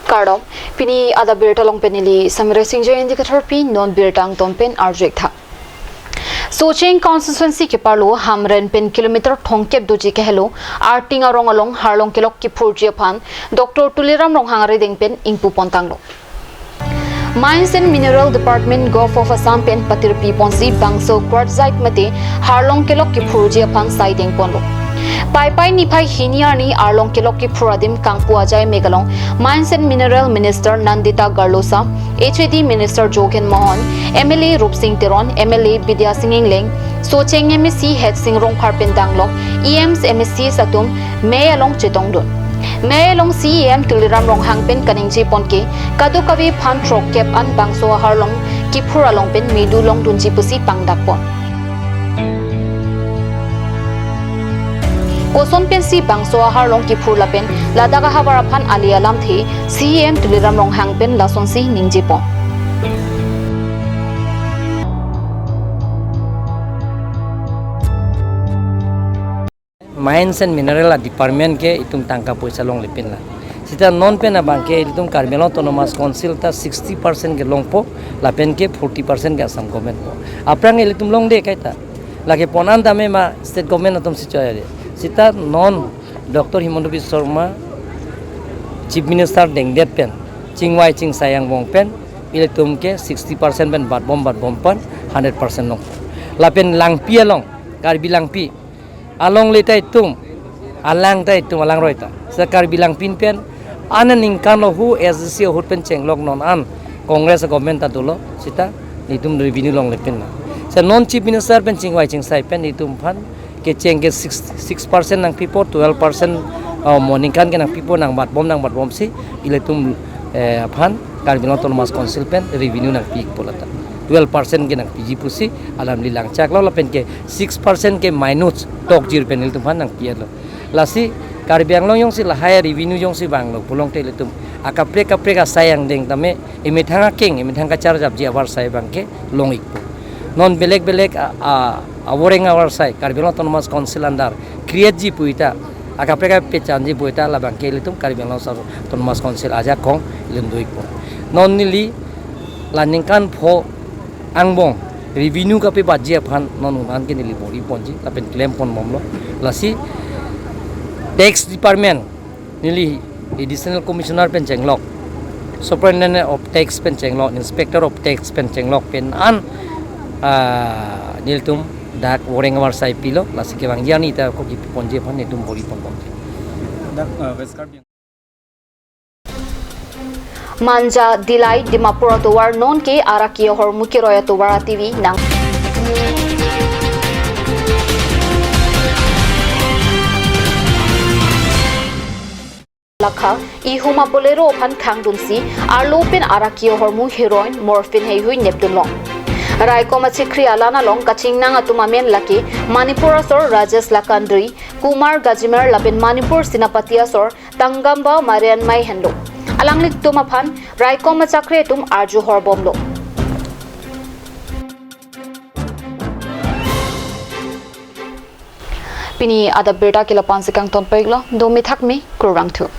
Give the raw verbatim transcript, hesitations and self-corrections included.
Kardom, pini adap birta along pen neli Samira Singh Jain dei kathar pi, non birta angton pen arju-ik tha. Socheng constituency keparlo Hamren pen kilometer thomkep doji kehelo Arting arong along harlong kelok kiphurji aphan Doctor Tuliram Ronghang arideng pen ingpu pontanglo. Mines and Mineral Department, Govt of Assam pen patirpi ponsi bangso quartzite mate harlong kelok kiphurji aphan saideng ponlo. Paipai niphai hini arni arlong kelok kiphur adim Kangpu Ajai Megalong Mines and Mineral Minister Nandita Garlosa, H A D Minister Jogen Mohan, M L A Rupsing Teron, M L A Bidya Sing Engleng, Socheng M A C Headsing Rongphar pen danglok E Ms, M A Cs atum mei along chetongdun. Mei along C E M Tuliram Ronghang pen kaningje ponke kadokave aphan throkkep an bangso aharlong kiphur along pen medu longdunji pusi pangdak pon. Koson pensi bangso aharlong kiphur lapen ladak ahavar aphan ale alamthe C E M Tuliram Ronghang pen lasonsi ningje pon. Mines and Mineral a department ke itum tangka poisa longle pinlo. Sita non pen abang ke itum Karbi Anglong Autonomous Council ta sixty percent ke longpo, lapen ke forty percent ke Assam government po. Aphrang ilitum longde kaita. Lake pon an tame ma state government atum si choya de. Sita non Doctor Himanta Biswa Sarma Chief Minister dengdet pen, chingvai chingsai angbong pen, ilitum ke sixty percent pen batbom batbom pen hundred percent longpo. Lapen Langpi along, Karbi Langpi, alongle ta itum, alang ta itum, alangroi ta. Sita Karbi Langpi pen, an aningkan lo hu S D C ahut pen chenglok non an Congress government ta dolo, sita itum revenue longle pinlo. Sita non Chief Minister pen chingvai chingsai pen itum aphan kecheng ke six, six percent nangpipo, twelve percent, uh, mo aningkan ke nangpipo, nangbatbom, nangbatbomsi, ilitum, eh, aphan, Karbi Anglong Autonomous Council pen revenue nangpi-ikpo lata. Twelve percent ke nangpiji pusi alamli langchaklo lapen ke six percent ke minus tokjir pen ilitum aphan nangpi-etlo. Lasi Karbi Anglong jongsi lahai revenue jongsi vanglo pulote ilitum akaprek kaprek asai angdeng tame emethang akeng, emethang kacharjapji avarsai abang ke long-ikpo. Non belek belek a, a, avoreng avarsai Karbi Anglong Autonomous Council under create-ji pu ta, akaprek kapechanji pu ta labang ke ilitum Karbi Anglong Autonomous Council ajakong ilitum do-ikpo. Non neli la ningkan pho angbong revenue kapebatji aphan non un an ke neli bor-i ponji lapen klem ponbomlo. Lasi tax department neli Additional Commissioner pen chenglok, Superintendent of Tax pen chenglok, Inspector of Tax pen chenglok pen an, ah, nelitum dak voreng avarsai pilo, lasi kevangji arni ta ako kipi ponji aphan nelitum bor-i ponbom. Dak, ah, West Karbi Manja, Dillai, Dimapur atovar non ke arak ke ahormu keroi atovar ativi nang. Lakha, ihum a-Bolero aphan khangdunsi, arlo pen arak ke ahormu heroin, morphine heihui nepdunlong. Raikom achikri alan along kachingnang atum amen lake, Manipur asor Rajesh Lakandri, Kumar Gajimer lapen Manipur Senapati asor Tangamba Marian Mai henlo. Alanglitum aphan raikom achakri atum arju horbomlo. Pini adap birta ke la-an si kangton pek lo, do mithak me, kurvangthu.